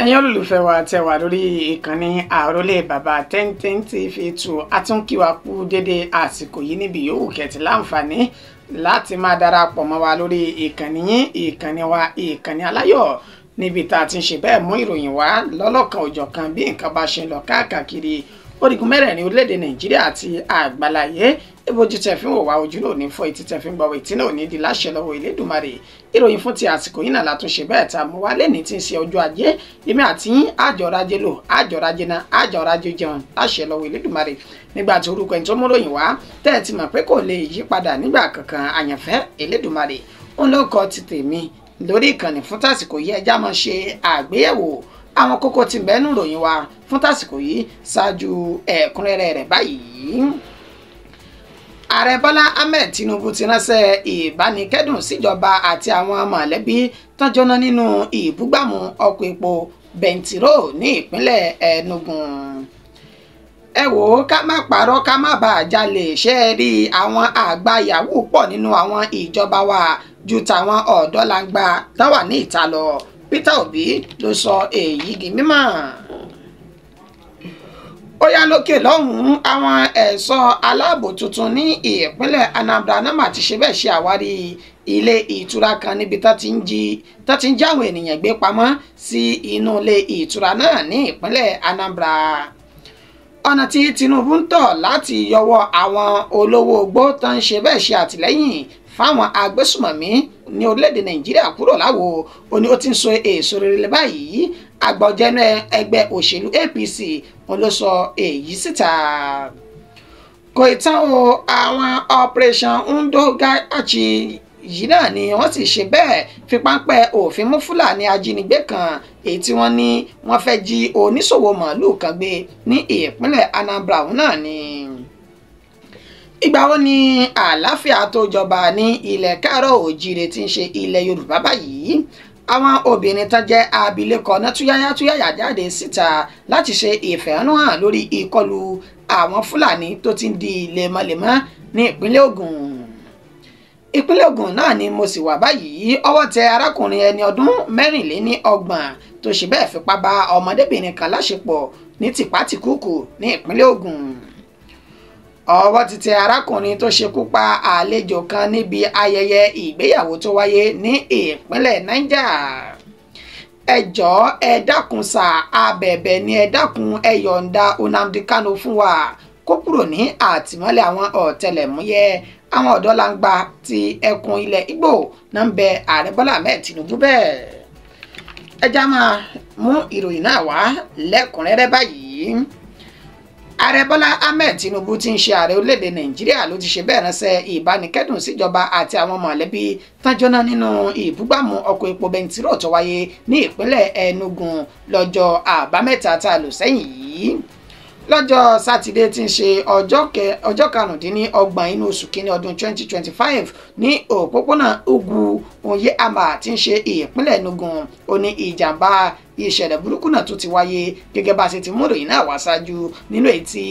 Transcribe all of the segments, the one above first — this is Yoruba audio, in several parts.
Ẹ̀yin olólùfẹ́ wa tẹ́ wà lórí ìkànnì Àrólé Bàbá 1010 TV 2, atúnkíwa kú dédé àsìkò yìí níbi yòówù kẹtì láǹfààní láti máa darapọ̀ mọ́ wa lórí ìkànnì yín, ìkànnì wa, ìkànnì aláyọ̀, níbi tá a ti ń ṣe bẹ́ẹ̀ mú ìròyìn wá lọ́lọ́kan òjọ̀kan bí nǹkan bá ṣe ń lọ káàkiri orígun mẹ́rẹ̀ẹ̀rin orílẹ̀-èdè Nàìjíríà àti àgbàláyé. Ìbòjú tẹ̀ fi ń wò wá, ojú náà ní fọ́, etí tẹ̀ fi ń gbọ́, etí náà ní di láṣẹ lọ́wọ́ Elédùmarè. Ìròyìn fún ti àsìkò yìí náà látúnṣe bẹ́ẹ̀ tá a mú wá lẹ́ni tí ń ṣe ọjọ́ ajé. Èmi àti yín àjọrajé lò, àjọrajé náà, àjọrajé jẹun láṣẹ lọ́wọ́ Elédùmarè. Nígbà tí orúkọ ẹni tó mú ròyìn wá tẹ́ ẹ ti mọ̀ pé kò lè yí padà nígbà kankan, àyànfẹ́ Elédùmarè òun ló kọ ti tèmi lórí ìkànnì fún tàsìkò yìí. Ẹjá máa ṣe àgbéyẹ̀wò àwọn kókó tí ń bẹ nínú ìròyìn wa fún tàsìkò yìí ṣáájú ẹ̀kúnrẹ́rẹ́ rẹ̀ báyìí. Ààrẹ Bọ́lá Ahmed Tinubu ti ránṣẹ́ ìbánikẹ́dùn síjọba àti àwọn mọ̀lẹ́bí tán jóná nínú ìbúgbàmù ọkọ̀ epo bẹntiró ní ìpínlẹ̀ Enugu. Ẹ wò ó, ká má parọ́ ká má bàa jalè, ṣe é rí àwọn àgbà yahoo pọ̀ nínú àwọn ìjọba wa ju tàwọn ọ̀dọ́langba tán wà ní ìta lọ. Peter Obi ló sọ èyí di mímọ̀. Ó yá, lókè lọ́hùn-ún, àwọn ẹ̀ṣọ́ aláàbò tuntun ní ìpínlẹ̀ Anambra náà ti ṣe bẹ́ẹ̀ ṣe àwárí ilé ìtura kan níbi tó ti ń jí àwọn ènìyàn gbé pamọ́ sí inú ilé ìtura náà ní ìpínlẹ̀ Anambra. Ọ̀nà tí Tinubu ń tọ̀ láti yọwọ́ àwọn olówó ogbó tó ń ṣe bẹ́ẹ̀ ṣe àtìlẹ́yìn fáwọn agbésùmọ̀mí ní orílẹ̀-èdè Nàìjíríà kúrò láwo, ó ní ó ti ń so èso rere báyìí. Àgbọ̀jẹ̀nu ẹgbẹ́ òṣèlú APC òun ló sọ èyí síta. Kò ì tán o, àwọn Operation Ndongachi yìí náà ni wọ́n sì ṣe bẹ́ẹ̀ fi páńpẹ́ òfin mú Fúlàní ajínigbé kan èyí tí wọ́n ní wọ́n fẹ́ jí oníṣòwò màálùú kan gbé ní ìpínlẹ̀ Anambra òun náà ni. Ìgbà wo ni àlàáfíà tó jọba ní ilẹ̀ káàárọ̀ òjíire tí ń ṣe ilẹ̀ Yorùbá báyìí? Àwọn obìnrin tán jẹ́ abilékọ náà túyáyá túyáyá jáde síta láti ṣe ìfẹ̀hónúhàn lórí ìkọlù àwọn Fúlàní tó ti ń di lemọ́lemọ́ ní ìpínlẹ̀ Ògùn. Ìpínlẹ̀ Ògùn náà ni mo sì wà báyìí. Ọwọ́ tẹ arákùnrin ẹni ọdún 34 tó ṣe bẹ́ẹ̀ fipá bá ọmọdébìnrin kan láṣepọ̀ ní tìpátìkúùkù ní ìpínlẹ̀ Ògùn. Ọwọ́ ti tẹ arákùnrin tó ṣekú pa àlejò kan níbi ayẹyẹ ìgbéyàwó tó wáyé ní ìpínlẹ̀ Niger. Ẹ jọ̀ọ́ ẹ dákun sà, abẹ̀bẹ̀ ni ẹ dákun, ẹ yọ̀ǹda Nnamdi Kanu fún wa kó kúrò ní àtìmọ́lé àwọn ọ̀tẹlẹ̀múyẹ́. Àwọn ọ̀dọ́langba ti ẹkùn ilẹ̀ Ìgbò náà ń bẹ Ààrẹ Bọ́lá Ahmed Tinubu bẹ́ẹ̀. Ẹ já máa mú ìròyìn náà wá lẹ́kùnrẹ́rẹ́ báyìí. Ààrẹ Bọ́lá Ahmed Tinubu tí ń ṣe ààrẹ orílẹ̀-èdè Nàìjíríà ló ti ṣe bẹ́ẹ̀ ránṣẹ́ ìbánikẹ́dùn síjọba àti àwọn mọ̀lẹ́bí tán jóná nínú ìbúgbàmù ọkọ̀ epo bẹntiró tó wáyé ní ìpínlẹ̀ Enugu lọ́jọ́ Àbámẹ́ta tá a lò sẹ́yìn yìí. Lọ́jọ́ sátidé tí ń ṣe ọjọ́ 25 inú oṣù kínní ọdún 2025 ní òpópónà Ugwu Onyeama tí ń ṣe ìpínlẹ̀ Enugu, ó ní ìjàmbá ìṣẹ̀lẹ̀ burúkú náà tó ti wáyé gẹ́gẹ́ bá a ṣe ti mú ìròyìn náà wá ṣáájú nínú ètí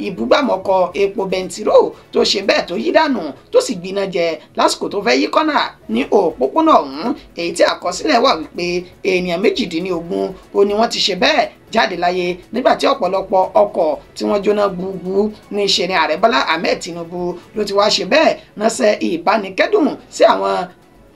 ìbúgbàmọ̀kọ epo bẹntiró tó ṣe bẹ́ẹ̀ tó yí dànù tó sì gbiná jẹ lásìkò tó fẹ́ yí kọ́nà ní òpópónà ọ̀hún, èyí tí àkọsílẹ̀ wà wípé ènìyàn 18 ó ní wọ́n ti ṣe bẹ́ẹ̀ jáde láyé nígbà tí ọ̀pọ̀lọpọ̀ ọkọ̀ tí wọ́n jóná gbúgbú ní ṣe ni Ààrẹ Bọ́lá Ahmed Tinubu ló ti wá ṣe bẹ́ẹ̀ ránṣẹ́ ìbánikẹ́dùn sí àwọn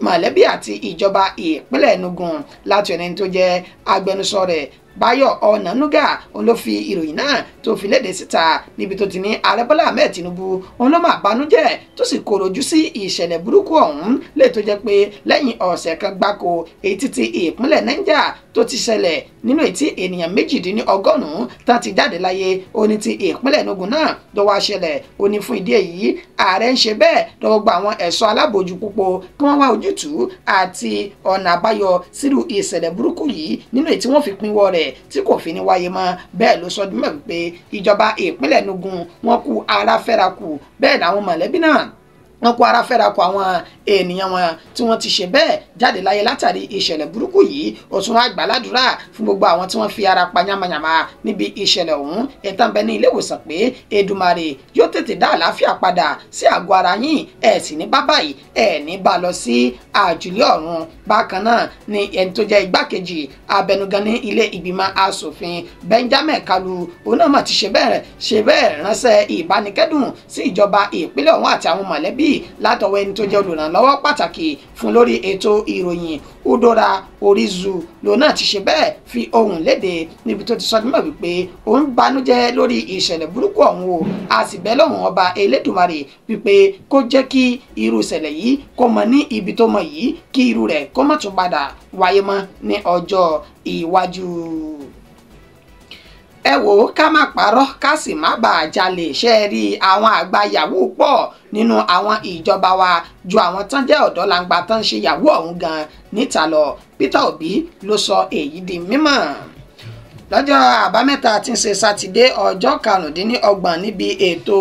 mọ̀lẹ́bí àti ìjọba ìpínlẹ̀ Enugu láti ẹni tó jẹ́ agbẹnusọ rẹ̀ Báyọ̀ Ọ̀nànúgà. Òun ló fi ìròyìn náà tó fi léde síta níbi tó ti ní Ààrẹ Bọ́lá Ahmed Tinubu òun ló máa banújẹ́ tó sì korojú sí ìṣẹ̀lẹ̀ burúkú ọ̀hún lè tó jẹ́ pé lẹ́yìn ọ̀sẹ̀ kan gbáko èyí títí ìpínlẹ̀ Niger tó ti ṣẹlẹ̀ nínú ètí ènìyàn 98 tán ti jáde láyé, ó ní ti ìpínlẹ̀ Enugu náà ló wá ṣẹlẹ̀. Ó ní fún ìdí èyí ààrẹ ń ṣe bẹ́ẹ̀ lọ́wọ́ gba àwọn ẹ̀ṣọ́ alábòójú púpọ̀ kí wọ́n wá ojútùú àti ọ̀nà àbáyọ sírú ìṣẹ̀lẹ̀ burúkú yìí nínú èyí tí wọ́n fi pinwọ́ rẹ̀ tí kò fi ní wáyé mọ́. Bẹ́ẹ̀ ló sọ dímọ̀ pé ìjọba ìpínlẹ̀ Enugu wọn kú ara fẹ́ra kù, bẹ́ẹ̀ làwọn mọ̀lẹ́bí náà Wọ́n kó ara fẹ́ra kọ àwọn ènìyàn wọn tí wọ́n ti ṣe bẹ́ẹ̀ jáde láyé látàrí ìṣẹ̀lẹ̀ burúkú yìí. Ó tún wá gbàládùra fún gbogbo àwọn tí wọ́n fi ara pa yamayama níbi ìṣẹ̀lẹ̀ ọ̀hún ìtàn bẹ ní ilé ìwòsàn pé Èdùmàrè yóò tètè dá àlàáfíà padà sí àgọ́ ara yín, ẹ̀ sì ní bá báyìí, ẹ̀ ní bá lọ sí àjùlé ọ̀run. Bákan náà ni ẹni tó jẹ́ igbákejì abẹnugan ní ilé ìgbìmọ̀ asòfin Benjamin Kalu òun náà mà ti ṣe bẹ́ẹ̀ ránṣẹ́ ìbánikẹ́dùn sí ìjọba ìpínlẹ̀ ọ̀hún àti àwọn mọ̀lẹ́bí látọwọ́ ẹni tó jẹ́ olùrànlọ́wọ́ pàtàkì fún lórí ètò ìròyìn Udora Orizu lòun náà ti ṣe bẹ́ẹ̀ fi ohùn léde níbi tó ti sọ nímọ̀ wípé òun banújẹ́ lórí ìṣẹ̀lẹ̀ burúkú ọ̀hún o, a sì bẹ́ lọ́hùn ọba Elédùmarè wípé kó jẹ́ kí irú ìṣẹ̀lẹ̀ yìí kó mọ ní ibi tó mọ yìí, kí irú rẹ̀ kó má tún padà wáyé mọ́ ní ọjọ́ iwájú. Ẹ wò ó, ká má parọ́ ká sì má bàa jalè, ṣe é rí àwọn àgbà yahoo pọ̀ nínú àwọn ìjọba wa ju àwọn tán jẹ́ ọ̀dọ́ langba tán ṣe yahoo ọ̀hún gan níta lọ. Peter Obi ló sọ èyí di mímọ̀ lọ́jọ́ àbámẹ́ta tí ń ṣe sátidé ọjọ́ 25 níbi ètò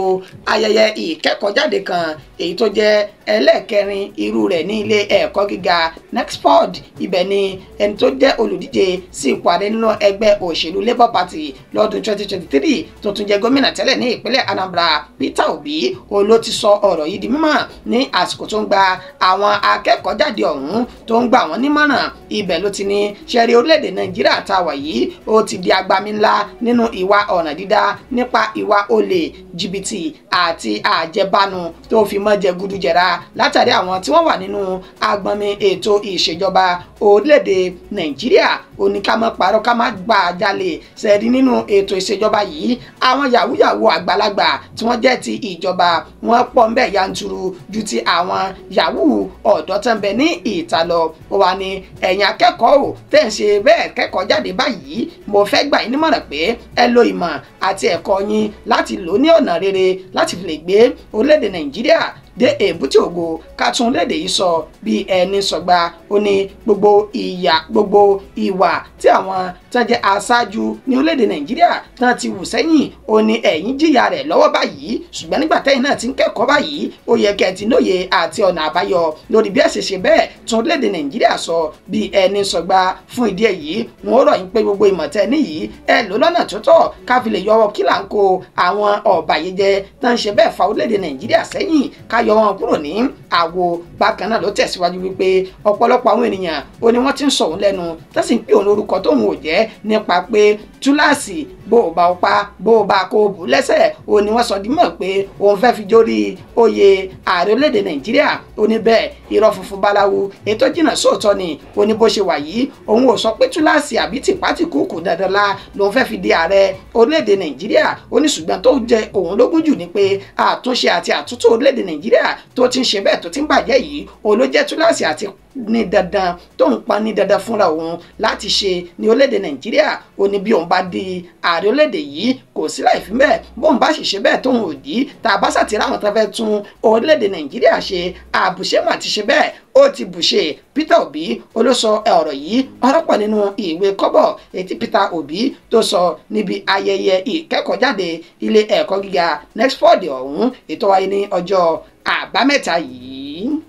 ayẹyẹ ìkẹ́kọ̀ọ́jáde kan èyí tó jẹ́ ẹlẹ́ẹ̀kẹrin irú rẹ̀ ní ilé ẹ̀kọ́ gíga Nexford. Ibẹ̀ ni ẹni tó jẹ́ olùdíje sí ipò ààrẹ nínú ẹgbẹ́ òṣèlú Labour Party lọ́dún 2023 tó tún jẹ́ gómìnà tẹ́lẹ̀ ní ìpínlẹ̀ Anambra Peter Obi òun ló ti sọ ọ̀rọ̀ yìí di mímọ̀ ní àsìkò tó ń gba àwọn akẹ́kọ̀ọ́ jáde ọ̀hún tó ń gbà wọ́n nímọ̀ràn. Ibẹ̀ ló ti ní ṣẹ́rí orílẹ̀-èdè Nàìjíríà tá a wà yìí ó ti di agbami ńlá nínú ìwà ọ̀nà dídá nípa ìwà olè, jìbìtì àti àjẹbánu tó fi mọ́ jẹgúdújẹrá látàrí àwọn tí wọ́n wà nínú agbọnmi ètò ìṣèjọba orílẹ̀-èdè Nàìjíríà. Ó ní ká má parọ́ ká má gbà jalè, ṣẹ̀rí nínú ètò ìṣèjọba yìí àwọn yàwúyàwó àgbàlagbà tí wọ́n jẹ́ ti ìjọba wọ́n pọ̀ ń bẹ̀ yanturu ju ti àwọn yahoo ọ̀dọ́ tó ń bẹ ní ìta lọ. Ó wà ní ẹ̀yin akẹ́kọ̀ọ́ ò tẹ̀ ń ṣe bẹ́ẹ̀ kẹ́kọ̀ọ́ jáde báyìí, mo fẹ́ gbà yín nímọ̀ràn pé ẹ lo ìmọ̀ àti ẹ̀kọ́ yín láti lò ní ọ̀nà rere láti fi lè gbé orílẹ̀-èdè Nàìjíríà dé èbúté ògo ká tún léde yìí sọ bí ẹni sọgbà. Ó ní gbogbo ìyà gbogbo ìwà tí àwọn tán jẹ́ aṣáájú ní orílẹ̀-èdè Nàìjíríà tán ti wù sẹ́yìn, ó ní ẹ̀yin jìyà rẹ̀ lọ́wọ́ báyìí, ṣùgbọ́n nígbà tẹ́yìn náà ti ń kẹ́kọ̀ọ́ báyìí ó yẹ kẹ́ ẹ ti lóye àti ọ̀nà àbáyọ lórí bí ẹ ṣe ṣe bẹ́ẹ̀ tún orílẹ̀-èdè Nàìjíríà sọ bí ẹni sọgbà. Fún ìdí èyí wọn ó rọ̀ yín pé gbogbo ìmọ̀ tẹ́ níyìí ẹ lò lọ́nà tó tọ́ ká fi lè yọwọ́ kí là ń kó àwọn ọ̀bàyéjẹ́ tán ṣe bẹ́ẹ̀ fa orílẹ̀-èdè Nàìjíríà sẹ́yìn ká yọ wọn kúrò ní àwo. Bákan náà ló tẹ̀síwájú wípé ọ̀pọ̀lọpọ̀ àwọn ènìyàn ó ní wọ́n ti ń sọ òun lẹ́nu tó sì ń pè òun lórúkọ tóun ò jẹ́ nípa pé túláàsì bó o bá o pa bó o bá kó o bù lẹ́sẹ̀, ó ní wọ́n sọ di mọ̀ pé òun fẹ́ fi jórí oyè ààrẹ orílẹ̀-èdè Nàìjíríà. Ó ní bẹ́ẹ̀ irọ́ funfun báláwo ètò jìnnà sóòótọ́ ni. Ó ní bó ṣe wà yìí òun ò sọ pé túláàsì àbí tìpátìkúùkù dandan la lòun fẹ́ fi di ààrẹ orílẹ̀-èdè Nàìjíríà. Ó ní ṣùgbọ́n tó jẹ òun lógún jù ni pé àtúnṣe àti àtúntò orílẹ̀-èdè Nàìjíríà tó ti ń ṣe bẹ́ẹ̀ tó ti ń bàjẹ́ yìí òun ló jẹ́ túláàsì àti ní dandan tó ń pa ní dandan fúnra òun láti ṣe ní orílẹ̀-èdè Nàìjíríà. Ó ní bí òun bá di ààrẹ orílẹ̀-èdè yìí kò sí láì fi bẹ́ẹ̀, bóun bá sì ṣe bẹ́ẹ̀ tóun ò dí tá a bá ṣàtìrá àwọn tó fẹ́ tún orílẹ̀-èdè Nàìjíríà ṣe, àbùṣe mà ti ṣe bẹ́ẹ̀ ó ti bùṣe. Peter Obi olóṣọ ọ̀rọ̀ yìí ọ̀rọ̀ pọ̀ nínú ìwé kọ́bọ̀ ètí Peter Obi tó sọ níbi ayẹyẹ ìkẹ́kọ̀ọ́jáde ilé ẹ̀kọ́ gíga Nexford ọ̀hún ètò wáyé ní ọjọ́ àbámẹ́ta yìí.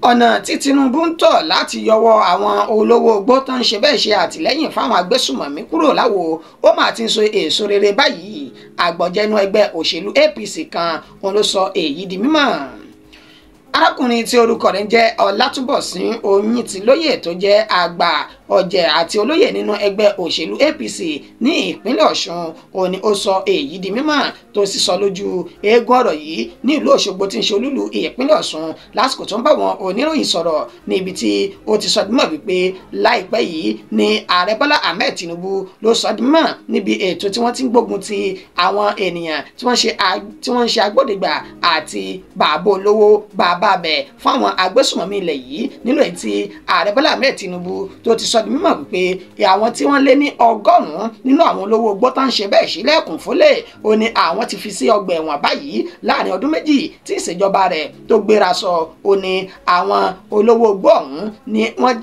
Ọ̀nà tí Tinubu ń tọ̀ láti yọwọ́ àwọn olówó ogbó tó ń ṣe bẹ́ẹ̀ ṣe àtìlẹ́yìn fáwọn agbésùmọ̀mí kúrò láwo ó mà ti ń so èso rere báyìí. Àgbọ̀jẹ̀nu ẹgbẹ́ òṣèlú APC kan òun ló sọ èyí di mímọ̀. Arákùnrin tí orúkọ rẹ̀ ń jẹ́ Ọlátúnbọ̀sún Oyintilóyè tó jẹ́ àgbà ọ̀jẹ̀ àti olóyè nínú ẹgbẹ́ òṣèlú APC ní ìpínlẹ̀ Ọ̀ṣun òun ni ó sọ èyí di mímọ̀ tó sì sọ lójú eégún ọ̀rọ̀ yìí ní ìlú Òṣogbo tí ń ṣe olúlu ìpínlẹ̀ Ọ̀ṣun lásìkò tó ń bá wọn oníròyìn sọ̀rọ̀ ní ibi tí ó ti sọ di mímọ̀ wípé láìpẹ́ yìí ni ààrẹ Bọ́lá Ahmed Tinubu ló sọ di mímọ̀ níbi ètò tí wọ́n ti ń gbógun ti àwọn ènìyàn tí wọ́n ń ṣe agbódegbà àti bàbá olówó bàbá abẹ fún àwọn agbésùmọ̀mí ilẹ̀ yìí nínú èyí tí ààrẹ Bọ́lá Ahmed Tinubu tó ti sọ di mímọ̀ wípé àwọn tí wọ́n lé ní 100 nínú àwọn olówó igbó tá ń ṣe bẹ́ẹ̀ sílẹ̀kùn fólè ó ní àwọn ti fi sí ọgbà ẹ̀wọ̀n báyìí láàrin ọdún 2 tí ìṣèjọba rẹ̀ tó gbéra sọ. Ó ní àwọn olówó igbó ọ̀hún ni wọ́n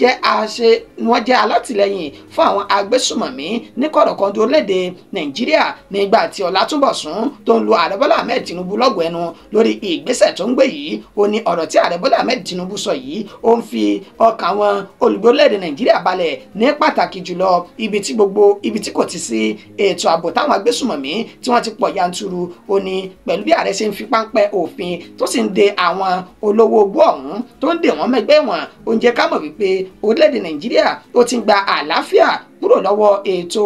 jẹ́ alátìlẹyìn fún àwọn agbésùmọ̀mí ní kọ̀rọ̀kọ̀ndó orílẹ̀-èdè Nàìjíríà. Nígbà tí Ọlátúnbọ̀sún tó ń lu ààrẹ Bọ́lá Ahmed Tinubu lọ́gọ̀ọ́ ẹnu lórí ìgbésẹ̀ tó ń gbé yìí, ó ní ọ̀rọ̀ tí ààrẹ Bọ́lá Ahmed Tinubu sọ yìí ó ń fi ọkàn àwọn olùgbé orílẹ̀-èdè Nàìjíríà balẹ̀, ní pàtàkì jùlọ ibi tí gbogbo ibi tí kò ti sí ètò ààbò táwọn agbésùmọ̀mí tí wọ́n ti pọ̀ yanturu. Ó ní pẹ̀lú bí ààrẹ ṣe ń fi páńpẹ́ òfin tó sì ń de àwọn olówó igbó ọ̀hún tó ń dè wọ́n mẹ́gbẹ́ wọn, ó ń jẹ́ ká mọ̀ wípé orílẹ̀-èdè Nàìjíríà ó ti ń gba àlàáfíà kúrò lọ́wọ́ ètò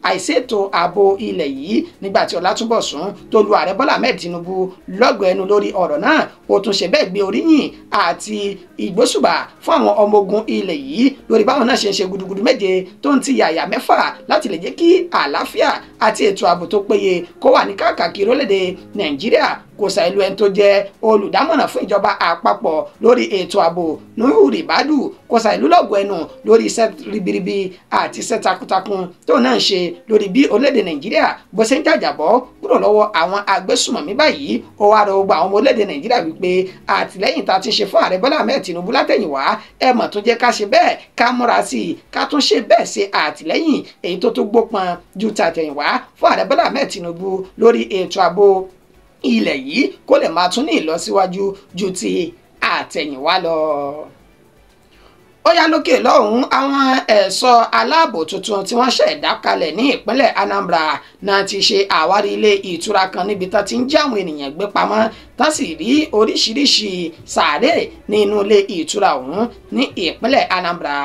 àìṣètò ààbò ilẹ̀ yìí. Nígbà tí Ọlátúnbọ̀sún tó lu ààrẹ Bọ́lá Ahmed Tinubu lọ́gọ̀ọ́ ẹnu lórí ọ̀rọ̀ náà, ó tún ṣe bẹ́ẹ̀ gbé oríyìn àti ìgbóṣùbà fún àwọn ọmọ ogun ilẹ̀ yìí lórí báwọn náà ṣe ń ṣe gudugudu méje tó ń ti yàyà mẹ́fà láti lè jẹ́ kí àlàáfíà àti ètò ààbò tó péye kó wà ní káàkiri orílẹ̀-èdè Nàìjíríà. Kò ṣàìlú ẹni tó jẹ́ olùdámọ̀ràn fún ìjọba àpapọ̀ lórí ètò ààbò Nuhu Ribadu kò ṣàìlú lọ́gọ̀ọ́ ẹnu lórí iṣẹ́ ribiribi àti iṣẹ́ takuntakun tó náà ń ṣe lórí bí orílẹ̀-èdè Nàìjíríà bó ṣe ń jàjàbọ́ kúrò lọ́wọ́ àwọn agbésùmọ̀mí báyìí. Ó wá rọ gbogbo àwọn ọmọ orílẹ̀-èdè Nàìjíríà wípé àtìlẹ́yìn tá a ti ṣe fún ààrẹ Bọ́lá Ahmed Tinubu látẹ̀yìnwá ẹ mọ̀ tó jẹ́ ká ṣe bẹ́ẹ̀ ká múra sí i ká tún ṣe bẹ́ẹ̀ ṣe àtìlẹ́yìn èyí tó tó gbópọn ju tàtẹ̀yìnwá fún ààrẹ Bọ́lá Ahmed Tinubu lórí ètò ààbò ilẹ̀ yìí kó lè máa tún ní ìlọsíwájú ju ti àtẹ̀yìnwá lọ. Ó yá lókè lọ́hùn-ún, àwọn ẹ̀ṣọ́ aláàbò tuntun tí wọ́n ṣẹ̀dá kalẹ̀ ní ìpínlẹ̀ Anambra náà ti ṣe àwárí ilé ìtura kan níbi tán ti ń jí àwọn ènìyàn gbé pamọ́, tán sì rí oríṣiríṣi sàárè nínú ilé ìtura ọ̀hún ní ìpínlẹ̀ Anambra.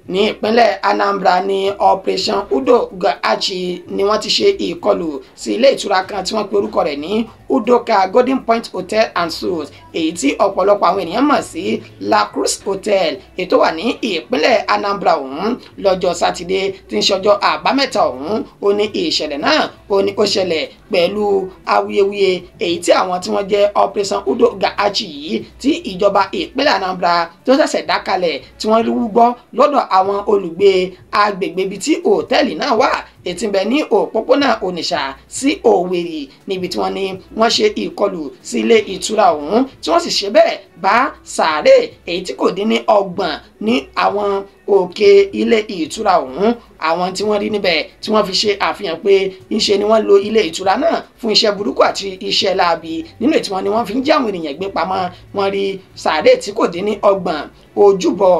Ní ìpínlẹ̀ Anambra ní Operation Udo Ga-Achi ni wọ́n ti ṣe ìkọlù sí ilé ìtura kan tí wọ́n pe orúkọ rẹ̀ ní Udoka Golden Point Hotel and Suites, èyí tí ọ̀pọ̀lọpọ̀ àwọn ènìyàn mọ̀ sí La Cruz Hotel, èyí tó wà ní ìpínlẹ̀ Anambra ọ̀hún lọ́jọ́ sátidé tí ń ṣọjọ́ àbámẹ́ta ọ̀hún. Ó ní ìṣẹ̀lẹ̀ náà ó ní ó ṣẹlẹ̀ pẹ̀lú awuyewuye èyí tí àwọn tí wọ́n jẹ́ Operation Udo Ga-Achi yìí tí ìjọba ìpínlẹ̀ Anambra tó ṣẹ̀ṣẹ̀ dá kalẹ̀ tí wọ́n rí gbọ́ lọ́dọ̀ àwọn olùgbé agbègbè ibi tí òtẹ́ẹ̀lì náà wà, ètí ń bẹ ní òpópónà Onitsha sí Owerri, níbi tí wọ́n ní wọ́n ṣe ìkọlù sí ilé ìtura ọ̀hún tí wọ́n sì ṣe bẹ́ẹ̀ bá sàárè èyí tí kò dín ní 30 ní àwọn òkè ilé ìtura ọ̀hún. Àwọn tí wọ́n rí níbẹ̀ tí wọ́n fi ṣe àfihàn pé ńṣe ni wọ́n lo ilé ìtura náà fún iṣẹ́ burúkú àti iṣẹ́ láabi nínú ètí wọn ni wọ́n fi ń jí àwọn ènìyàn gbé pamọ́. Wọ́n rí sàárè tí kò dín ní 30, ojúbọ,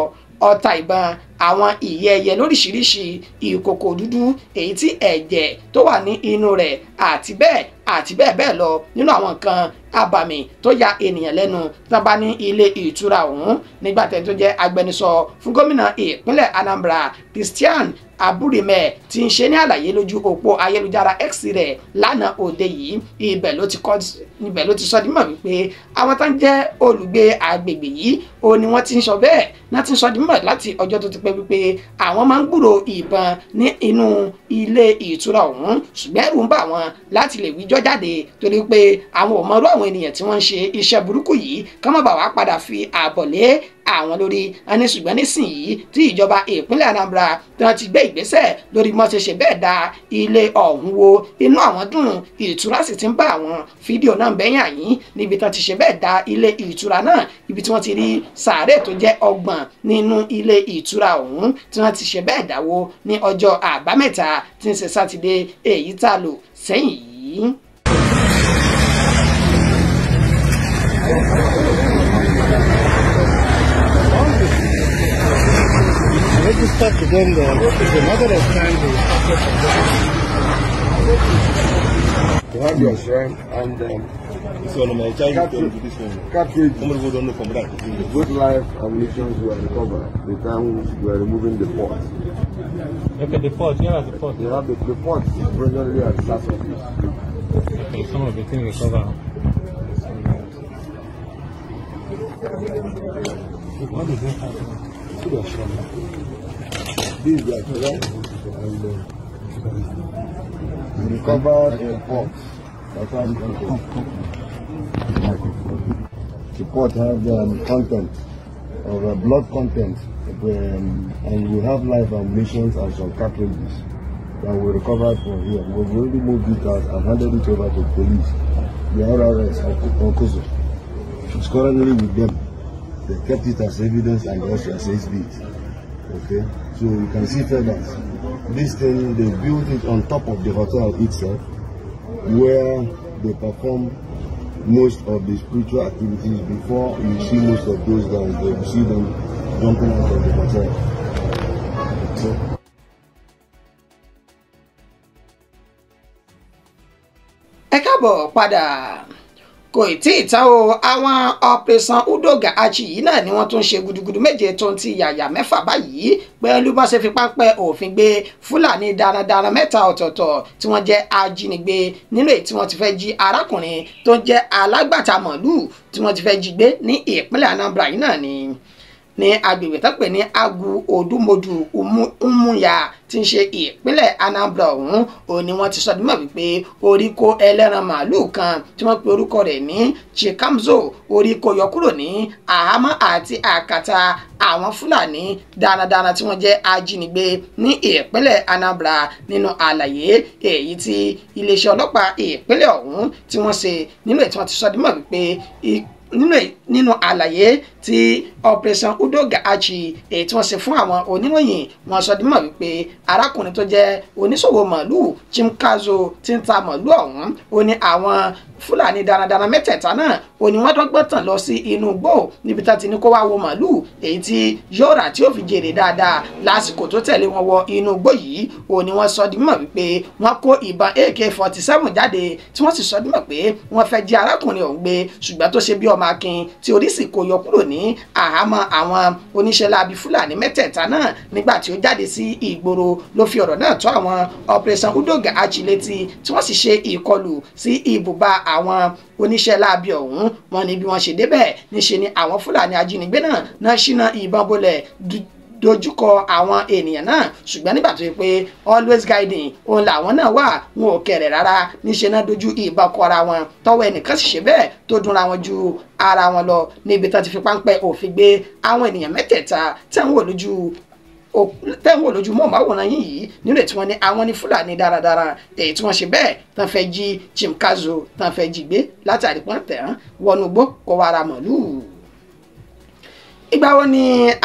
ọta ìbọn, àwọn ìyẹ́ ẹyẹ lóríṣiríṣi, ìkòkò dúdú èyí tí ẹ̀jẹ̀ tó wà ní inú rẹ̀ àti bẹ́ẹ̀ àti bẹ́ẹ̀ bẹ́ẹ̀ lọ nínú àwọn nǹkan abàmì tó ya ènìyàn lẹ́nu tán bá ní ilé ìtura ọ̀hún. Nígbà tẹ́ni tó jẹ́ agbẹnusọ fún gómìnà ìpínlẹ̀ Anambra Christian Aburime ti ń ṣe ní àlàyé lójú òpó ayélujára X rẹ̀ lánàá òde yìí, ibẹ̀ ló ti sọ dímọ̀ wípé àwọn tó ń jẹ́ olùgbé agbègbè yìí ó ní wọ́n ti ń sọ bẹ́ẹ̀ náà ti ń sọ dímọ̀ láti ọjọ́ tó ti pẹ́ wípé àwọn máa ń gbúrò ìbọn ní inú ilé ìtura ọ̀hún, ṣùgbọ́n ẹ̀rù ń bà wọ́n láti lè wíjọ́ jáde torí pé àwọn ò mọrú àwọn ènìyàn tí wọ́n ń ṣe iṣẹ́ burúkú yìí kán má bàa wá padà fi ààbọ̀ lé àwọn lórí. A ní ṣùgbọ́n nísìnyìí tí ìjọba ìpínlẹ̀ Anambra tí wọ́n ti gbé ìgbésẹ̀ lórí bí wọ́n ṣe ṣe bẹ́ẹ̀ da ilé ọ̀hún wó, inú àwọn dùn, ìtura sì ti ń bá àwọn. Fídíò náà bẹ́yìn àyín níbi tí wọ́n ti ṣe bẹ́ẹ̀ da ilé ìtura náà, ibi tí wọ́n ti rí sàárè tó jẹ́ 30 nínú ilé ìtura ọ̀hún tí wọ́n ti ṣe bẹ́ẹ̀ dáwó ní ọjọ́ àbámẹ́ta tí ń ṣe sátidé èyí tá a lò sẹ́yìn yìí. Register to them the mother of time to have your shrine and this one my child this one cartridge. Somebody don't know from that. Both live ammunitions were recovered the time we were removing the pot. Okay, the pot, yeah, the pot. They have the pot is presently at SARS office. Okay, some of the things recovered. What is it happening? This is like and we recovered a pot that has content. The pot has content of blood content, and we have live ammunition and some cartridges that we recovered from here. We've already moved it out and handed it over to the police, the RRS at Awkuzu. It's currently with them. They kept it as evidence and also as exhibit. Okay, so you can see feathers. This thing, they built it on top of the hotel itself, where they perform most of the spiritual activities. Before you see most of those guys, they will see them jumping out of the hotel. Okay. Ẹ káàbọ̀ padà. Kò tí ì tán o, àwọn Operation Udoga Achi yìí náà ni wọ́n tún ṣe gudugudu méje tó ń ti yàyà mẹ́fà báyìí pẹ̀lú bá ṣe fi páńpẹ́ òfin gbé Fúlàní darandaran mẹ́ta ọ̀tọ̀ọ̀tọ̀ tí wọ́n jẹ́ ajínigbé nínú èyí tí wọ́n ti fẹ́ jí arákùnrin tó ń jẹ́ alágbàtà màlúù tí wọ́n ti fẹ́ jí gbé ní ìpínlẹ̀ Anambra yìí náà ni ní agbègbè tó pè ní Agu Odumodu Umuya tí ń ṣe ìpínlẹ̀ Anambra ọ̀hún. Òun ni wọ́n ti sọ dímọ̀ wípé orí kó ẹlẹ́ran màálùú kan tí wọ́n pe orúkọ rẹ̀ ní Chikamzo orí kó yọ kúrò ní àhámọ́ àti àkàtà àwọn Fúlàní darandaran tí wọ́n jẹ́ ajínigbé ní ìpínlẹ̀ Anambra. Nínú àlàyé èyí tí iléeṣẹ́ ọlọ́pàá ìpínlẹ̀ ọ̀hún tí wọ́n ṣe nínú èyí tí wọ́n ti sọ dímọ̀ wípé nínú àlàyé tí Operation Udoga Achi èyí tí wọ́n ṣe fún àwọn oníròyìn, wọ́n sọ dímọ̀ wípé arákùnrin tó jẹ́ oníṣòwò màlúù Chimkazo tí ń ta màlúù ọ̀hún ó ní àwọn Fúlàní darandaran mẹ́tẹ̀ẹ̀ta náà ó ní wọ́n dọ́gbọ́n tàn lọ sí inú igbó níbi tá ti ní kó wá wo màlúù èyí tí yóò rà tí ó fi jèrè dáadáa. Lásìkò tó tẹ̀lé wọn wọ inú igbó yìí ó ní wọ́n sọ dímọ̀ wípé wọ́n kó ìbọn AK-47 jáde tí wọ́n sì sọ dímọ̀ pé wọ́n fẹ́ jí arákùnrin ọ̀hún gbé, ṣùgbọ́n tó ṣe bí ọmọ akin tí orí sì kó yọ kúrò ní àhámọ́ àwọn oníṣẹ́ láabi Fúlàní mẹ́tẹ̀ẹ̀ta náà. Nígbà tí ó jáde sí ìgboro ló fi ọ̀rọ̀ náà tó àwọn Operation Udoga Achi létí tí wọ́n sì ṣe ìkọlù sí ibùba àwọn oníṣẹ́ láabi ọ̀hún. Wọ́n ní bí wọ́n ṣe débẹ̀ níṣe ni àwọn Fúlàní ajínigbé náà ṣínà ìbọn bolẹ̀ dojúkọ àwọn ènìyàn náà, ṣùgbọ́n nígbà tó yẹ pé always guiding òun làwọn náà wà, wọn ò kẹ̀rẹ̀ rárá, níṣe náà dojú ìbọn kọ ara wọn tọwọ́ ẹnìkan sì ṣe bẹ́ẹ̀ tó dúnra wọn ju ara wọn lọ níbi tán ti fi páńpẹ́ òfin gbé àwọn ènìyàn mẹ́tẹ̀ẹ̀ta tẹ̀ ń wò lójú mọ́ọ̀máwòrán yín yìí nínú ètí wọn ní àwọn ní Fúlàní darandaran èyí tí wọ́n ṣe bẹ́ẹ̀ tán fẹ́ jí Chimkazo tán fẹ́ jí gbé látàrí pọ́n tẹ̀hán wọnú gbó kó wàrà màlúù. Ìgbà wo ni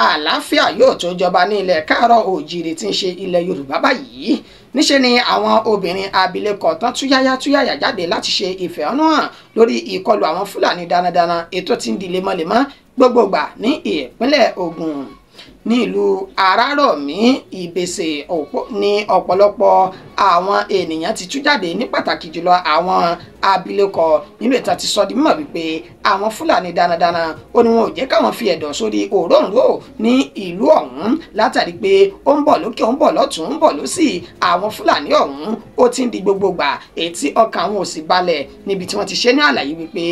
àlàáfíà yóò tó jọba ní ilẹ̀ káàárọ̀ òjìrì tí ń ṣe ilẹ̀ Yorùbá báyìí? Níṣe ni àwọn obìnrin abilékọ tán túyáyá túyáyá jáde láti ṣe ìfẹ̀hónúhàn lórí ìkọlù àwọn Fúlàní darandaran ètò tí ń di lemọ́lemọ́ gbogbogbà ní ìpínlẹ̀ Ògùn. Ní ìlú Arárọ̀mí Ìbèsè ní ọ̀pọ̀lọpọ̀ àwọn ènìyàn ti tú jáde ní pàtàkì jùlọ àwọn abilékọ nínú ìta ti sọ di mímọ̀ wípé àwọn Fúlàní darandaran ó ní wọn ò jẹ́ káwọn fi ẹ̀dọ̀ sórí òróǹro ní ìlú ọ̀hún látàrí pé ó ń bọ̀ lókè ó ń bọ̀ lọ́tún ó ń bọ̀ lósì àwọn Fúlàní ọ̀hún ó ti ń di gbogbogbà èyí ọkàn àwọn ò sì balẹ̀ níbi tí wọ́n ti ṣe ní àlàyé wípé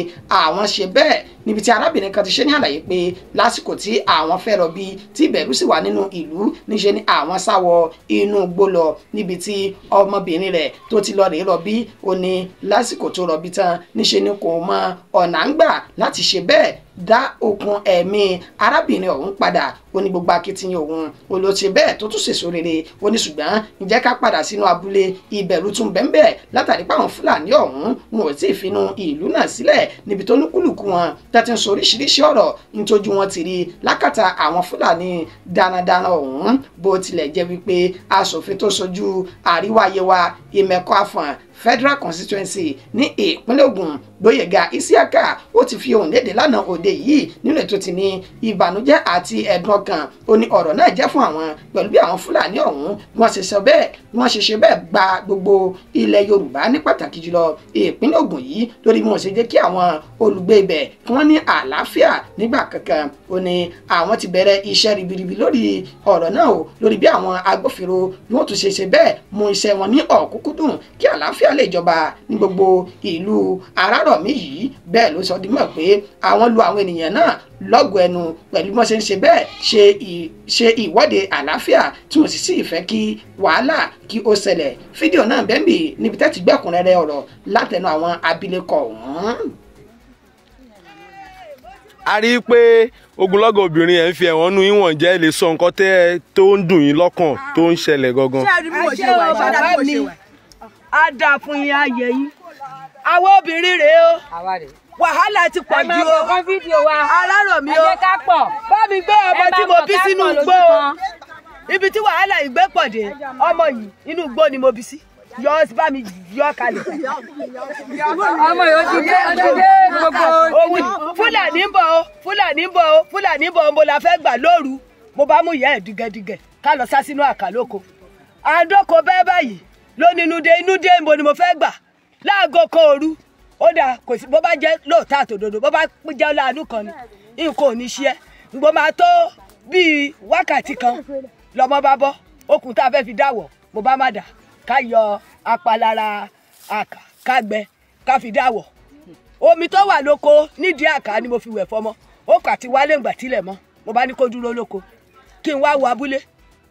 àwọn ṣe bẹ́ẹ̀ níbi tí arábìnrin kan ti ṣe ní àlàyé pé lásìkò tí àwọn fẹ́ rọbí tí ìbẹ̀rù sì wà nínú ìlú níṣe ni àwọn sá wọ inú igbó lọ níbi tí ọmọbìnrin rẹ̀ tó ti lọ rèé rọbí ó ní lásìkò tó rọbí tán níṣe ni kò mọ ọ̀nà ń gbà láti ṣe bẹ́ẹ̀ dá okun ẹ̀mí arábìnrin ọ̀hún padà. Ó ní gbogbo akitiyan òun ó ló ṣe bẹ́ẹ̀ tó tún ṣèso rere. Ó ní ṣùgbọ́n ǹjẹ́ ká padà sínú abúlé ìbẹ̀rù tún bẹ́ńbẹ́ látàrí páwọn Fúlàní ọ̀hún wọn ò tí ì finú ìlú náà sílẹ̀ níbi tó lúkúlùkù wọn tẹ́tí ń sọ oríṣiríṣi ọ̀rọ̀ nítorí wọn ti rí lákàtà àwọn Fúlàní darandaran ọ̀hún. Bó tilẹ̀ jẹ́ wípé aṣòfin tó ṣojú àríwá Yewa Ìmẹ̀kọ Àfọ̀n Federal Constituency ní ìpínlẹ̀ Ògùn Gbóyèga Isiaka ó ti fi ohùn léde lánàá òde yìí nínú ètò ti ní ìbànújẹ́ àti ẹ̀dùn ọkàn. Ó ní ọ̀rọ̀ náà jẹ́ fún àwọn pẹ̀lú bí àwọn Fúlàní ọ̀hún wọ́n ṣe sọ bẹ́ẹ̀ wọ́n ṣe ṣe bẹ́ẹ̀ gba gbogbo ilẹ̀ Yorùbá ní pàtàkì jùlọ ìpínlẹ̀ Ògùn yìí lórí bí wọ́n ṣe jẹ́ kí àwọn olùgbé ibẹ̀ kí wọ́n ní àlàáfíà nígbà kankan. Ó ní àwọn ti bẹ̀rẹ̀ iṣẹ́ ribiribi lórí ọ̀rọ̀ náà o lórí bí àwọn agbófinró bí wọ́n tún ṣe ṣe bẹ́ẹ̀ mú iṣẹ́ wọn ní ọ̀kúnkúndùn kí àlàáfíà lè jọba ní gbogbo ìlú Arárọ̀mí yìí. Bẹ́ẹ̀ ló sọ di mọ̀ pé àwọn lu àwọn ènìyàn náà lọ́gọ̀ọ́ ẹnu pẹ̀lú bí wọ́n ṣe ń ṣe bẹ́ẹ̀ ṣe ìwọ́de àlàáfíà tí wọ́n sì sì fẹ́ kí wàhálà kí ó ṣẹlẹ̀. Fídíò náà bẹ́ẹ̀ níbi tẹ́tí gbẹ̀kúnrẹ́rẹ́ ọ̀rọ̀ látẹnu àwọn abilékọ ọ̀hún. A rí i pé ogunlọ́gọ̀ obìnrin ẹ̀ ń fi ẹ̀wọ̀n nú ìwọ̀n jẹ́ lè sọ nǹkan tẹ́ tó ń dùn yín lọ́kàn tó ń ṣẹlẹ̀ gangan. Ṣé o bàbá mi á dáa fún yín ayẹ yín àwọn obìnrin rèé o wàhálà ti pọ̀ jù o alárò mi o bá mi gbé ọmọ tí mo bí sínú igbó o ibi tí wàhálà ìgbé pọ̀ dé ọmọ yìí inú igbó ni mo bí sí yọ bá mi yọ kalẹ̀. Ọmọ yóò ti dé gbogbo. Òun Fúlàní ń bọ̀ o Fúlàní ń bọ̀ o Fúlàní ń bọ̀ o mo la fẹ́ gbà lóru mo bá mú ìyá ẹ̀ dìgẹ̀dìgẹ̀ ká lọ sá sínú àkàlóko. Àdókò bẹ́ẹ̀ báyìí ló ní inú dé mo ni mo fẹ́ gbà láago kan òru ó dà kò sí bó bá jẹ́ lóòótọ́ àtòdodo bó bá jẹ́ láàánú kan ni nǹkan ò ní ṣe é ngbọ́n máa tó bíi wákàtí kan lọ́mọ bá bọ́ okùn tá a fẹ́ fi dáwọ̀ mo bá má dà ká yọ apalára àkà ká gbẹ ká fi dáwọ̀ omi tó wà lóko nídìí àkà ni mo fi wẹ̀ fọmọ ó kà ti wálé ńgbà tílẹ̀ mọ́ mo bá ní kó dúró lóko kí n wá wo abúlé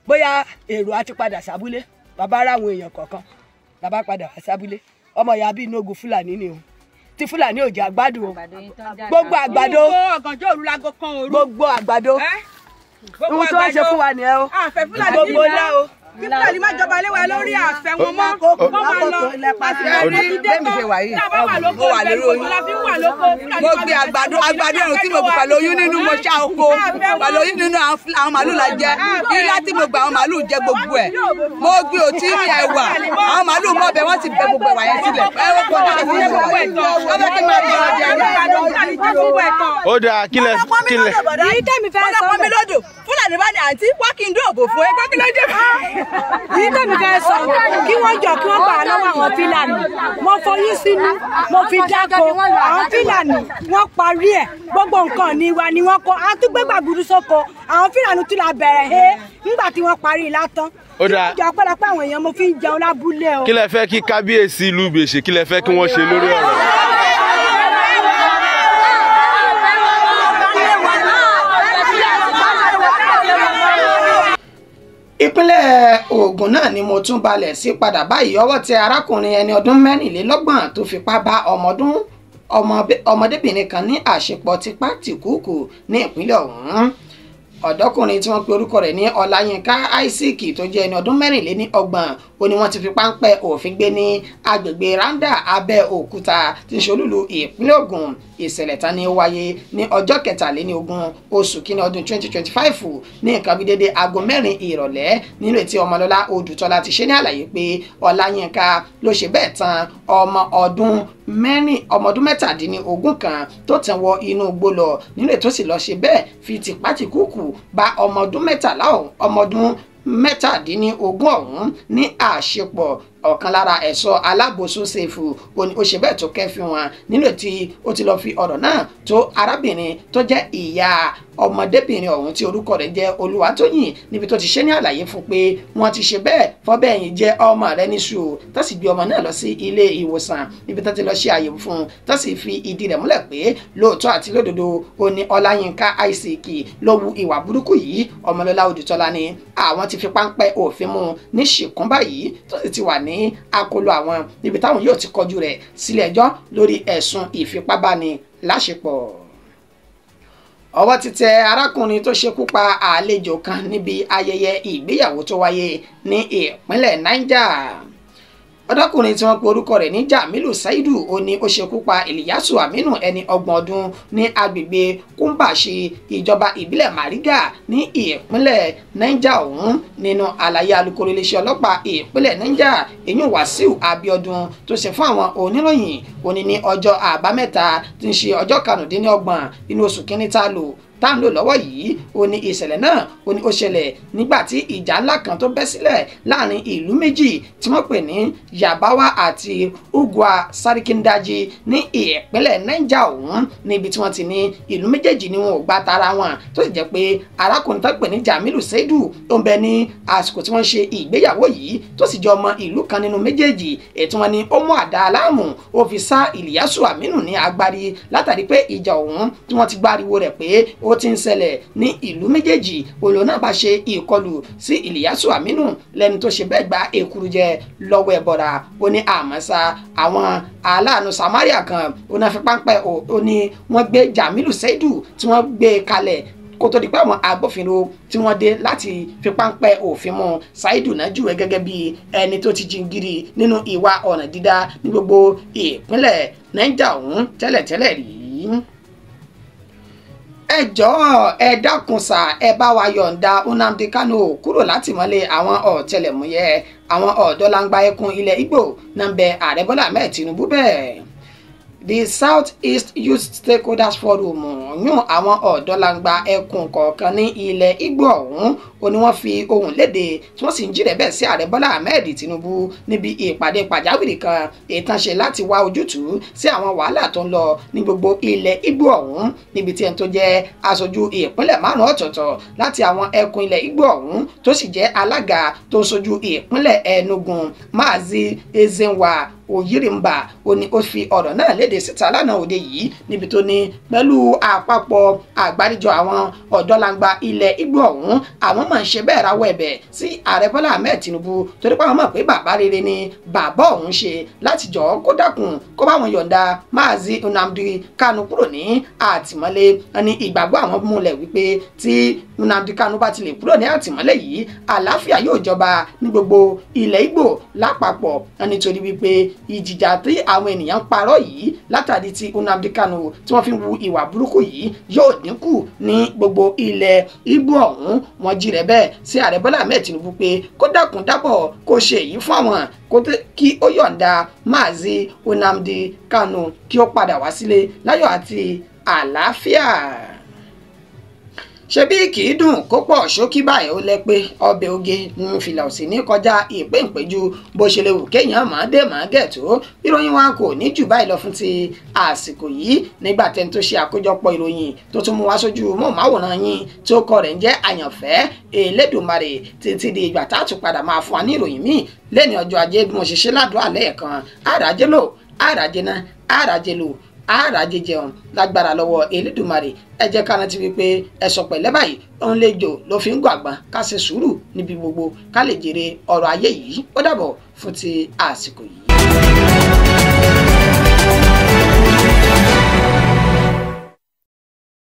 bóyá èrò á ti padà sábúlé bàbá ráwọn èèyàn kọ̀ọ̀kan bàbá padà wá sábúlé ọmọ ìyá bíi inú ogun Fúlàní ni o tí Fúlàní ò jẹ́ àgbàdo o gbogbo àgbàdo gbogbo àgbàdo ohun tí wọ́n ṣe fún wa nìyẹn o gbogbo ńlá o. Kí Fúlàní má jọba lé wa lórí àfẹ́ wọn mọ́ kó máa lọ mo wà lórí oyún mo gbé àgbàdo àgbàdo ẹ̀rùn tí mo gbé pẹ̀lú oyún nínú mo ṣá oko pẹ̀lú oyún nínú àwọn màálù la jẹ ilá tí mo gbà àwọn màálù jẹ gbogbo ẹ̀ mo gbé òtí ní ẹ̀wà àwọn màálù mọ̀ bẹ́ẹ̀ wọ́n ti bẹ gbogbo ẹ̀wà yẹn sílẹ̀ ẹ̀wọ̀n kò dára sí gbogbo ẹ̀ wọ́n fẹ́ kí n máa bẹ̀rẹ̀ jẹ. Ó dáa kílẹ̀ kílẹ̀. Yìí tẹ̀mí fẹ́ sọ mi lódò Fúlàní bá ní àǹtí wá kí n dún òbò fún ẹ gbọ́ kí ló dé. Yìí tẹ̀mí fẹ́ sọ kí wọ́n jọ kí wọ́n gbà á lọ́wọ́ àwọn Fúlàní mo foyín sínú mo fi dáko àwọn Fúlàní wọ́n parí ẹ̀ gbogbo nǹkan ní wa ni wọ́n kó a tún gbé gbàgùrú sóko àwọn Fúlàní tún la bẹ̀rẹ̀ he nígbà tí wọ́n parí látán. Ó dáa jọ pẹ́lọpẹ́ àwọn èèyàn mo fi ń jẹun lábúlé o. Kí lẹ fẹ́ kí kábíyèsí ìlú Ìbèṣe kí lẹ fẹ́ kí wọ́n ṣe lórí ọ̀rọ̀? Ìpínlẹ̀ Ògùn náà ni mo tún balẹ̀ sí padà báyìí ọwọ́ tẹ arákùnrin ẹni ọdún 24 tó fipá bá ọmọdébìnrin kan ní àṣepọ̀ tipá tìkúùkù ní ìpínlẹ̀ ọ̀hún. Ọ̀dọ́kùnrin tí wọ́n pe orúkọ rẹ̀ ní Ọláyínká Isaac tó jẹ́ ẹni ọdún 34 ó ní wọ́n ti fi páńpẹ́ òfin gbé ní agbègbè Randa Abẹ́òkúta tí ń ṣolúlu ìpínlẹ̀ Ògùn. Ìṣẹ̀lẹ̀ tán ni ó wáyé ní ọjọ́ 23 oṣù kínní ọdún 2025 ní nǹkan bíi dédé aago 4 ìrọ̀lẹ́ nínú ètí Ọmọlọ́lá Odùtọ́lá ti ṣe ní àlàyé pé Ọláyínká ló ṣe bẹ́ẹ̀ tán ọmọ ọdún 17 kan tó tẹ̀ wọ inú igbó lọ nínú ètò sì lọ ṣe bẹ́ẹ̀ fi tìpátìkúùkù bá ọmọ ọdún 13 ọmọ ọdún 17 ọ̀hún ní àṣepọ̀. Ọ̀kan lára ẹ̀ṣọ́ alábòsó ṣèfù ó ṣe bẹ́ẹ̀ tó kẹ́fìn wọn nínú tí ó ti lọ́ọ́ fi ọ̀rọ̀ náà tó arábìnrin tó jẹ́ ìyá ọmọdébìnrin ọ̀hún tí orúkọ rẹ̀ jẹ́ Olúwatóyìn níbi tó ti ṣe ní àlàyé fún pé wọ́n ti ṣe bẹ́ẹ̀ fọ́bẹ̀yìn jẹ́ ọmọ rẹ̀ níṣu tó sì gbé ọmọ náà lọ sí ilé ìwòsàn níbi tó ti lọ ṣe àyẹ̀wò fún un tó sì fi ìdí rẹ̀ múlẹ̀ pé lóòótọ́ àti lódodo ó ní Ọláyínká Isaac ló wu ìwà burúkú yìí. Ọmọlọ́lá Odùtọ́lá ni àwọn ti fi páńpẹ́ òfin mú ní ṣìkún báyìí tó sì ti wà ní akóló àwọn níbi táwọn yóò ti kọjú rẹ̀ sílé ẹjọ́ lórí ẹ̀sùn ìfipábáni láṣepọ̀. Ọwọ́ ti tẹ arákùnrin tó ṣekú pa àlejò kan níbi ayẹyẹ ìgbéyàwó tó wáyé ní ìpínlẹ̀ Niger. Ọ̀dọ́kùnrin tí wọ́n pe orúkọ rẹ̀ ní Jamilu Saidu ó ní ó ṣekú pa Ìlíyàsù Aminu ẹni 30 ọdún ní agbègbè Kúmbàṣì ìjọba ìbílẹ̀ Mariga ní ìpínlẹ̀ Niger ọ̀hún. Nínú àlàyé alukoro iléeṣẹ́ ọlọ́pàá ìpínlẹ̀ Niger eyín Wàsíù Abíọ́dún tó ṣe fún àwọn oníròyìn ó ní ní ọjọ́ àbámẹ́ta tí ń ṣe ọjọ́ 25 inú oṣù kínní tá a lò tá ń lò lọ́wọ́ yìí ó ní ìṣẹ̀lẹ̀ náà ó ní ó ṣẹlẹ̀ nígbà tí ìjà ńlá kan tó bẹ́ sílẹ̀ láàrin ìlú méjì tí wọ́n pè ní Yabawa àti Ugwa Sarikindaji ní ìpínlẹ̀ Niger ọ̀hún níbi tí wọ́n ti ní ìlú méjèèjì ni wọn ò gba tara wọn tó sì jẹ́ pé arákùnrin tó pè ní Jamilu Seidu tó ń bẹ ní àsìkò tí wọ́n ṣe ìgbéyàwó yìí tó sì jẹ́ ọmọ ìlú kan nínú méjèèjì ètò wọn ni ó mú àdá aláàmù ó fi sá Ìlíyàsù Aminu ní agbárí látàrí pé ìjà ọ̀hún tí wọ́n ti gbáriwo rẹ̀ pé ó ti ń ṣẹlẹ̀ ní ìlú méjèèjì òun náà bá ṣe ìkọlù sí Ìlíyásù Aminu lẹ́ni tó ṣe bẹ́ẹ̀ gba èkuru jẹ lọ́wọ́ ẹbọra. Ó ní àmọ́sá àwọn aláàánú Samaria kan ó náà fi páńpẹ́ ó ní wọ́n gbé Jamilu Seidu tí wọ́n gbé kalẹ̀ kó tó di pé àwọn agbófinró tí wọ́n dé láti fi páńpẹ́ òfin mú Saidu náà júwe gẹ́gẹ́ bí ẹni tó ti jingiri nínú ìwà ọ̀nà dídá ní gbogbo ìpínlẹ̀ Niger ọ̀hún tẹ́lẹ̀tẹ́lẹ̀ rí. Ẹ jọ̀ọ́ ẹ dákun sà, ẹ bá wa yọ̀ǹda Nnamdi Kanu kúrò látìmọ́lé àwọn ọ̀tẹlẹ̀múyẹ́. Àwọn ọ̀dọ́langba ẹkùn ilẹ̀ Ìgbò náà ń bẹ Ààrẹ Bọ́lá Ahmed Tinubu bẹ́ẹ̀. The South East Youth Stakeholders Forum yún àwọn ọ̀dọ́langba ẹkùn kọ̀ọ̀kan ní ilẹ̀ Ìgbò ọ̀hún ó ní wọ́n fi ohùn léde tí wọ́n sì ń jírẹ̀ bẹ́ẹ̀ sí Ààrẹ Bọ́lá Ahmed Tinubu níbi ìpàdé pàjáwìrì kan ìtànṣe láti wá ojútùú sí àwọn wàhálà tó ń lọ ní gbogbo ilẹ̀ Ìgbò ọ̀hún, níbi tí ẹni tó jẹ́ aṣojú ìpínlẹ̀ márùn-ún ọ̀tọ̀ọ̀tọ̀ láti àwọn ẹkùn ilẹ̀ Ìgbò ọ̀hún tó sì jẹ́ alága tó ń ṣojú ìpínlẹ̀ Enugu Maazi Ezenwa Oyirimba ó ní ó fi ọ̀rọ̀ náà léde síta lánàá òde yìí, níbi tó ní pẹ̀lú àpapọ̀ àgbáríjọ àwọn ọ̀dọ́langba ilẹ̀ Ìgbò ọ̀hún àwọn máa ń ṣe bẹ́ẹ̀ rawọ́ ẹ̀bẹ̀ sí Ààrẹ Bọ́lá Ahmed Tinubu torí pé àwọn mọ̀ pé bàbá rere ni bàbá ọ̀hún ṣe láti jọ̀ọ́ kó dákun kó bá wọn yọ̀ǹda Maazi Nnamdi Kanu kúrò ní àtìmọ́lé. Ní ìgbàgbọ́ àwọn múlẹ̀ wípé tí Nnamdi Kanu bá ti lè kúrò ní àtìmọ́lé yìí, àlàáfíà yóò jọba ní gbogbo ilẹ̀ Ìgbò lápapọ̀, nítorí wípé ìjìjà tí àwọn ènìyàn ń parọ́ yìí látàrí ti Nnamdi Kanu tí wọ́n fi ń wu ìwà burúkú yìí yóò dínkù ní gbogbo ilẹ̀ Ìgbò ọ̀hún. Wọ́n jí rẹ̀ bẹ́ẹ̀ sí Ààrẹ Bọ́lá Ahmed Tinubu pé kó dákun dábọ̀ kó ṣe èyí fún àwọn kí ó yọ̀ǹda Maazi Nnamdi Kanu kí ó padà wá sílé láyọ̀ àti àlàáfíà. Ṣebí kì í dùn kó pọ̀ ṣókí báyìí ó lẹ́ pé ọbẹ̀ oge ń fìlà òsì ní kọjá ìpéǹpéjú bó ṣe lè wù kéèyàn máa dé máa gẹ̀ tó. Ìròyìn wa kò ní jù báyìí lọ fún ti àsìkò yìí, nígbà tẹni tó ṣe àkójọpọ̀ ìròyìn tó tún mú wá sójú mọ́ọ̀máwòrán yín tí ó kọ rẹ̀ ń jẹ́ Àyànfẹ́ Elédùmarè títí di ìgbà tá a tún padà máa fún wa ní ìròyìn míì lẹ́ni ọjọ́ ajé bí mo ṣe ṣe ládùúgbò lẹ́ẹ̀kan. Àràjé lò, àràjé ná, àràjé lò, àràjé jẹun lágbára lọ́wọ́ Elédùmarè. Ẹ jẹ́ ká rántí wípé ẹ̀sọ̀ pẹ̀lẹ́ báyìí òun lè jò ló fi ń gbàgbọ́n, ká ṣe sùúrù níbi gbogbo ká lè jèrè ọ̀rọ̀ ayé yìí. Ó dàbọ̀ fún ti àsìkò yìí.